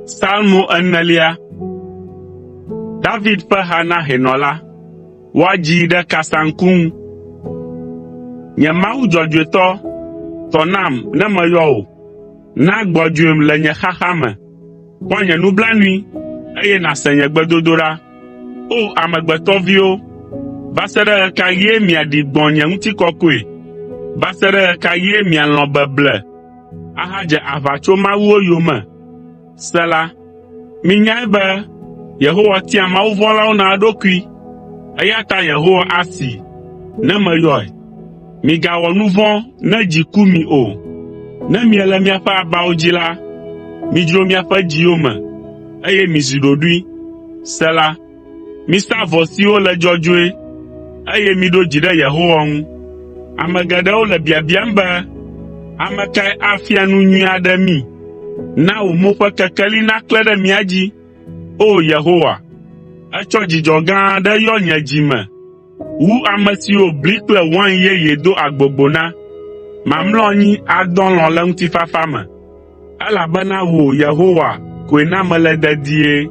Psalmo enelia. David ƒe ha na hɛnɔ la. Woadzii ɖe kasaŋku ŋu. Nye Mawu dzɔdzɔetɔ, tɔ nam ne meyɔ wò. Na gbɔdzɔem le nye xaxa me. Kpɔ nye nublanui, eye nàse nye gbedodoɖa. O! Amegbetɔviwo, va se ɖe ɣe ka ɣie miaɖi gbɔ̃ nye ŋutikɔkɔe? Va se ɖe ɣe ka ɣie mialɔ̃ beble ahadze aʋatsomawuwo yome? Sela Minyae be Yehowa tia mawuvɔ̃lawo na eɖokui, eya ta Yehowa asee ne meyɔe. Migawɔ nu vɔ̃ ne dzi ku mi o. Ne miele miaƒe abawo dzi la, midzro miaƒe dziwo me, eye mizi ɖoɖoe. Sela Misa vɔ siwo le dzɔdzɔe, eye miɖo dzi ɖe Yehowa ŋu. Ame geɖewo le biabiam be, “Ame kae afia nu nyui aɖe mí?” Na wò mo ƒe kekeli naklẽ ɖe mía dzi, O Yehowa. Ètsɔ dzidzɔ gã aɖe yɔ nye dzi me wu ame siwo bli kple wain yeye do agbogbo na. Mamlɔ anyi adɔ alɔ̃ le ŋutifafa me, elabena wò, Yehowa, koe na mele dedie.